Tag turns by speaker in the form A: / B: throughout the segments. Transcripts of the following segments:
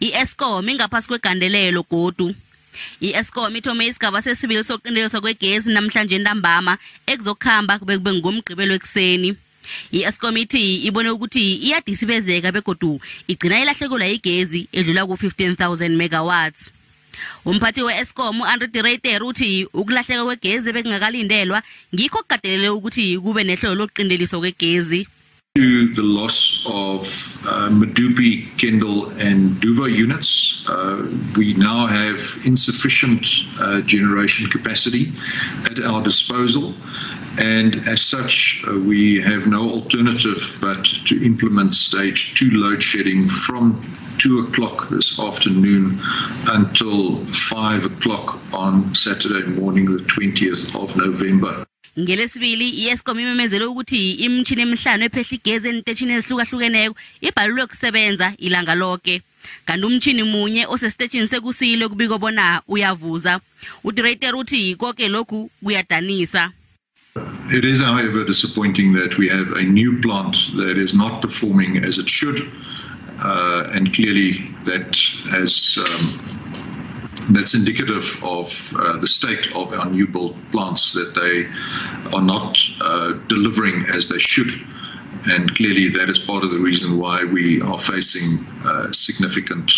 A: I-Eskom ingaphasi kwegandelelo godu. I-Eskom ithome isigaba sesibili sokuqinteliswa kwegezi namhlanje ntambama ekuzokukhamba kube kube ngomgqibelo ekuseni. I-Eskom ithi ibone ukuthi iyadisibezeka begodu igcina ilahlekelwa igezi edlula ku-15,000 megawatts. Umphathi we-Eskom u-Andre de Ruyter uthi ukulahleka kwegezi bekungakalindelwa ngikho kugadelele ukuthi kube nehlelo lokuqinteliswa kwegezi.
B: To the loss of Medupi, Kendal and Duvha units, we now have insufficient generation capacity at our disposal, and as such we have no alternative but to implement stage 2 load shedding from 2 o'clock this afternoon until 5 o'clock on Saturday morning, the 20th of November.
A: Ngelesibili i-Eskom imemezele ukuthi imitshini emihlanu ephehla igezi eentetjhini ezihlukahlukeneko ibhalelwe kusebenza ilanga loke. Kanti umtshini munye osesitetjhini sekusile kubikwa bona uyavuza. uDe Ruyter uthi konke lokhu kuyadanisa.
B: It is, however, disappointing that we have a new plant that is not performing as it should, and clearly that's indicative of the state of our new build plants, that they are not delivering as they should. And clearly that is part of the reason why we are facing significant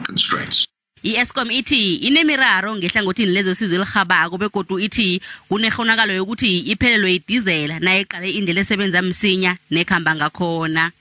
B: constraints.
A: I-Eskom ithi inemiraro ngehlangothini lezosizo elihabako begodu ithi kunekghonakalo yokuthi iphelelwe idizela nayiqale indlela esebenza msinya nekhamba ngakhona.